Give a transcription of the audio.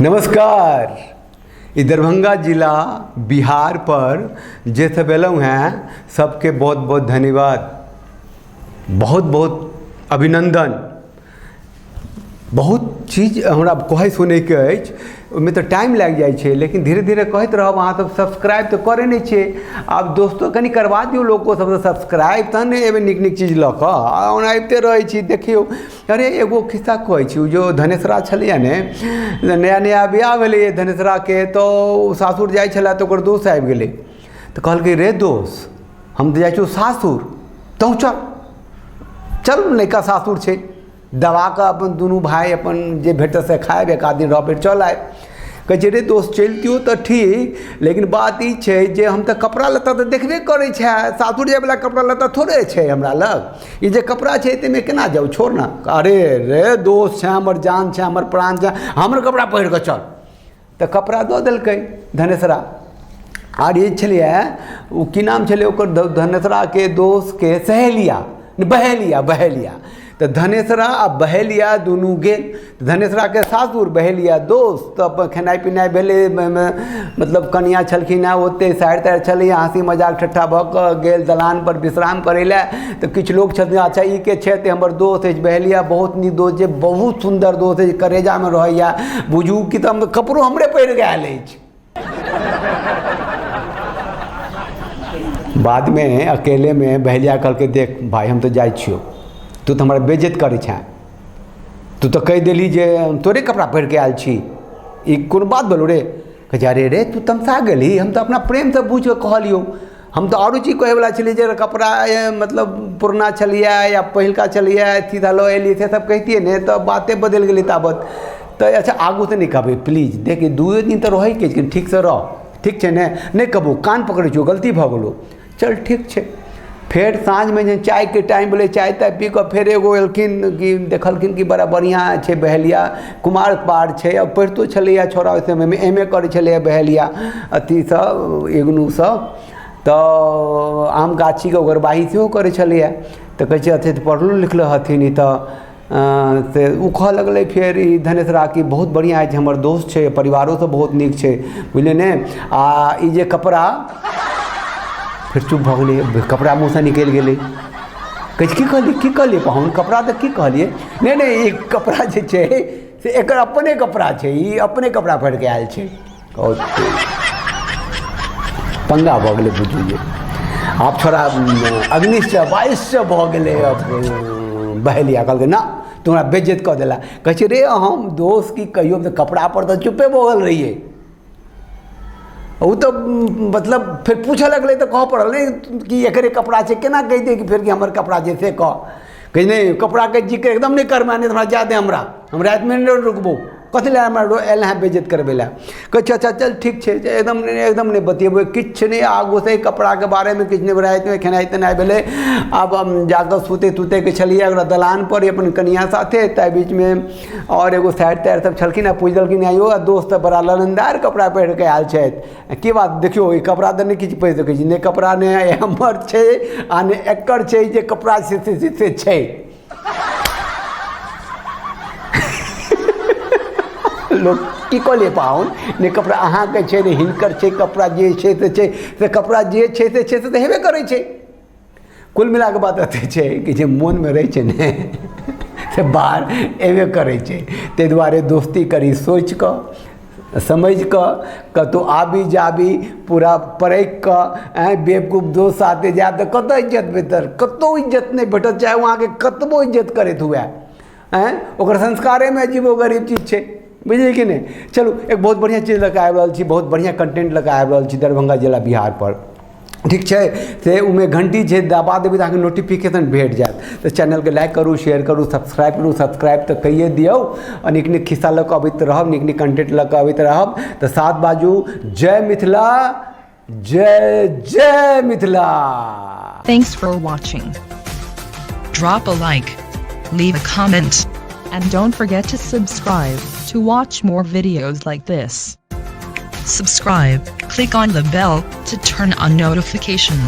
नमस्कार। ई दरभंगा जिला बिहार पर जे सब एलहुँ हेँ सबके बहुत बहुत धन्यवाद, बहुत बहुत अभिनन्दन। बहुत चीज हमरा कहै सुनैके अछि, ओहिमे तऽ टाइम लागि जाइ छै, लेकिन धीरे धीरे कहैत रहब। अहाँसभ सब्सक्राइब तऽ करै नहि छियै। आब दोस्तो कनि करबा दियौ लोको सभसँ सब्सक्राइब, तहन ने एबै नीक नीक चीज लऽ कऽ। आ ओना अबिते रहै छी। देखियौ, अरे एगो खिस्सा कहै छी। ओ जो धनेसरा छलैए ने, नया नया बियाह भेलैए धनेसराके, तऽ ओ सासुर जाइ छलए तऽ ओकर दोस्त आबि गेलै, तऽ कहलकै, रे दोस्त, हम तऽ जाइ छियौ सासुर, तहूँ चल चल, नैका सासुर छै, दबा कऽ अपन दुनू भाय अपन जे भेटत से खायब, एक आध दिन रहबै, चल आयब। कहै छै, रे दोस्त, चलितियौ तऽ ठीक, लेकिन बात ई छै जे हम तऽ कपड़ा लत्ता तऽ देखबे करै छै, सासुर जायवला कपड़ा लत्ता थोड़े छै हमरा लग। ई जे कपड़ा छै ताहिमे केना जाउ? छोड़ ने। अरे रे दोस्त छै, हमर जान छै, हमर प्राण छै, हमर कपड़ा पहिर कऽ चल। तऽ कपड़ा दऽ देलकै धनेसरा। आर ई छलैए, ओ की नाम छलै ओकर, धनेसराके दोस्तके? सहेलिया, बहेलिया, बहेलिया। तऽ धनेसरा आ बहेलिया दुनू गेल धनेसराके सासुर, बहेलिया दोस्त। तऽ अपन खेनाइ पिनाइ भेलै, मतलब कनिआँ छलखिन हेँ ओतहि, सारि तारि छलैए, हँसी मजाक ठट्ठा भऽ कऽ गेल दलानपर विश्राम करै लए। तऽ किछु लोक छथिन, अच्छा ई के छथि? हमर दोस्त अछि बहेलिया, बहुत नीक दोस्त छै, बहुत सुन्दर दोस्त अछि, करेजामे रहैए, बुझू कि तऽ हम कपड़ो हमरे पहिर कऽ आयल अछि। बादमे अकेलेमे बहेलिया कहलकै, देख भाय, हम तऽ जाइ छियौ, तू तऽ हमरा बेइज्जत करै छेँ, तू तऽ कहि देलही जे हम तोरे कपड़ा पहिर कऽ आयल छी, ई कोन बात भेलौ रे? कहै छै, अरे रे, तू तमसा गेलही? हम तऽ अपना प्रेमसँ बुझि कऽ कहलियौ, हम तऽ आरो चीज कहैवला छलियै जे कपड़ा मतलब पुरना छलैए या पहिलका छलैए, सीधा लऽ एलियै, से सब कहितियै ने तऽ बाते बदलि गेलै ताबत तऽ। अच्छा, आगूसँ नहि कहबै, प्लीज। देख, दूए दिन तऽ रहैके छै, ठीकसँ रह, ठीक छै ने? नहि कहबो, कान पकड़ै छियौ, गलती भऽ गेलौ। चल, ठीक छै। फेर साँझमे जहन चायके टाइम भेलै, चाय ताय पी कऽ फेर एगो एलखिन कि देखलखिन कि बड़ा बढ़िआँ छै बहेलिया, कुमार पार छै आ पढ़ितो छलैए छौड़ा ओहि समयमे, एम ए करै छलैए बहेलिया अथीसँ, इग्नूसँ। तऽ आम गाछीके ओगरबाही सेहो करै छलैए। तऽ कहै छै, अथी तऽ पढ़लो लिखलो हथिन ई तऽ। से ओ कहऽ लगलै फेर ई धनेसरा कि बहुत बढ़िआँ अछि, हमर दोस्त छै, परिवारो सब बहुत नीक छै, बुझलियै ने? आ ई जे कपड़ा, फेर चुप भऽ गेलै, कपड़ा मुँहसँ निकलि गेलै। कहै छै, की कहलियै, की कहलियै पाहुन? कपड़ा तऽ की कहलियै? नहि नहि, ई कपड़ा जे छै से एकर अपने कपड़ा छै, ई अपने कपड़ा पहिरके आयल छै। पंगा भऽ गेलै, बुझू जे आब छोड़ा अग्निश्च बाइससँ भऽ गेलै। अब बहेलिया कहलकै, ना तू हमरा बेज्जत कऽ देला। कहै छै, रे हम दोस्त की कहियौ, तऽ कपड़ापर तऽ चुप्पे भऽ गेल रहियै। ओ तऽ मतलब फेर पूछऽ लगलै तऽ कहऽ पड़ल ने कि एकरे कपड़ा छै। केना कहि दे कि फेर कि हमर कपड़ा छै से कह? कहै, नहि, कपड़ाके जिक्र एकदम नहि करबै, नहि तऽ हमरा जाय दे, हमरा हम रातिमे नहि रुकबो। कथी लए हमरा आयल हेँ बेज्जत करबै लए? कहै छै, अच्छा चल, ठीक छै, एकदम एकदम नहि बतियेबै किछु नहि आगूसँ कपड़ाके बारेमे किछु नहि। रातिमे खेनाइ तेनाइ भेलै, आब हम जाकऽ सुतै तुतैके छलियै ओकरा दलानपर अपन कनिआँ साथे। ताहि बीचमे आओर एगो सारि तारि सब छलखिन आ पूछि देलखिन, आँय यौ दोस्त, तऽ बड़ा ललनदार कपड़ा पहिर कऽ आयल छथि, की बात? देखियौ, ई कपड़ा तऽ नहि किछु पहिर सकै छी, नहि कपड़ा नहि हमर छै आ नहि एकर छै, जे कपड़ा छै से छै। लोक की कहलियै पाहुन, नहि कपड़ा अहाँके छै, नहि हिनकर छै, कपड़ा जे छै से छै, से कपड़ा जे छै से छै, से तऽ हेबे करै छै। कुल मिला कऽ बात एते छै कि जे मोनमे रहै छै ने से बाहर एबे करै छै। ताहि दुआरे दोस्ती करी सोचि कऽ समझि कऽ, कतहु आबी जाबी पूरा परखि कऽ। आँय बेवकूफ दोस्त साथे जायब तऽ कतऽ इज्जत भेटत? कतहु इज्जत नहि भेटत, चाहे ओ अहाँके कतबो इज्जत करैत हुए। आँय ओकर संस्कारेमे अजीबो गरीब चीज छै, बुझलियै कि नहि? चलू, एक बहुत बढ़िआँ चीज लऽ कऽ आबि रहल छी, बहुत बढ़िआँ कंटेंट लऽ कऽ आबि रहल छी दरभंगा जिला बिहारपर, ठीक छै? से ओहिमे घण्टी छै, दबा देबै तऽ अहाँके नोटिफिकेशन भेट जायत। तऽ चैनलके लाइक करू, शेयर करू, सब्सक्राइब करू। सब्सक्राइब तऽ कैए दियौ आ नीक नीक खिस्सा लऽ कऽ अबैत रहब, नीक नीक कंटेंट लऽ कऽ अबैत रहब। तऽ साथ बाजू, जय मिथिला, जय जय Mithila. Thanks for watching. Drop a like, leave a comment, and don't forget to subscribe to watch more videos like this. Subscribe, click on the bell to turn on notifications.